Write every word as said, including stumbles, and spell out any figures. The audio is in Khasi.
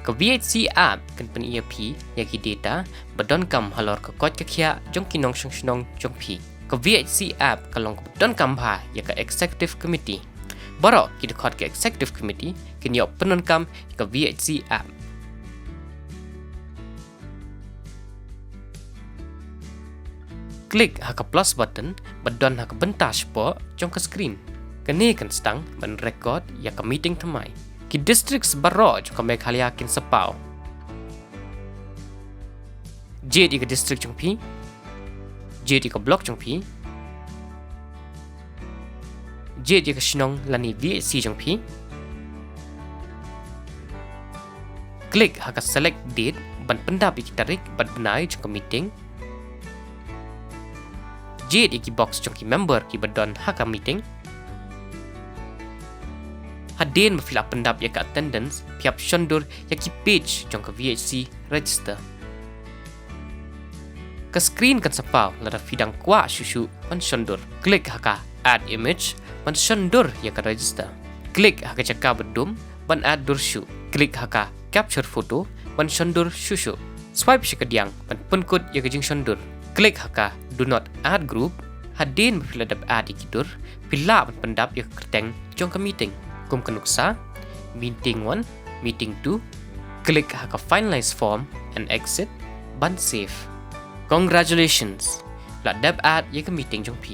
Ka V H C app kan pyni ïa phi ïa ki data ba donkam halor ka koit ka khiah jong ki nongshong shnong jong phi. Ka V H C app ka long kaba donkam bha ïa ka Executive Committee. Baroh ki dkhot ka Executive Committee kin ïoh pyndonkam ïa ka V H C app. Klik ha ka plus button ba don ha ka bynta shapoh jong ka screen. Kane kan sdang ban record ïa ka meeting thymmai. Ki districts baroh jong ka Meghalaya kin sa paw. Jied ïa ka district jong phi. Jied ïa ka block jong phi. Jied ïa ka shnong lane V H C jong phi. Klik ha ka select date ban pyndap ïa ki tarik bad bnai jong ka meeting. Jied ïa ki box jong ki member kiba don ha ka meeting. Hadien ba phi la pyndap ïa ka attendance, phi hap shon dur ïa ki page jong ka V H C register. Ka screen kan sa paw lada phi dang kwah shuh shuh ban shon dur. Klik ha ka add image ban shon dur ïa ka register. Klik ha ka jaka ba dum ban add dur shuh. Klik ha ka capture photo ban shon dur shuh shuh. Swipe sha ka diang ban pynkut ïa ka jingshon dur. Klik ha ka do not add group. Hadien ba phi la dep add ïa ki dur, phi lah ban pyndap ïa ka kyrteng jong ka meeting. Kum ka nuksa, meeting one, meeting two. Klik ha ka finalize form and exit ban save. Congratulations! La dep add ïa ka meeting jong phi.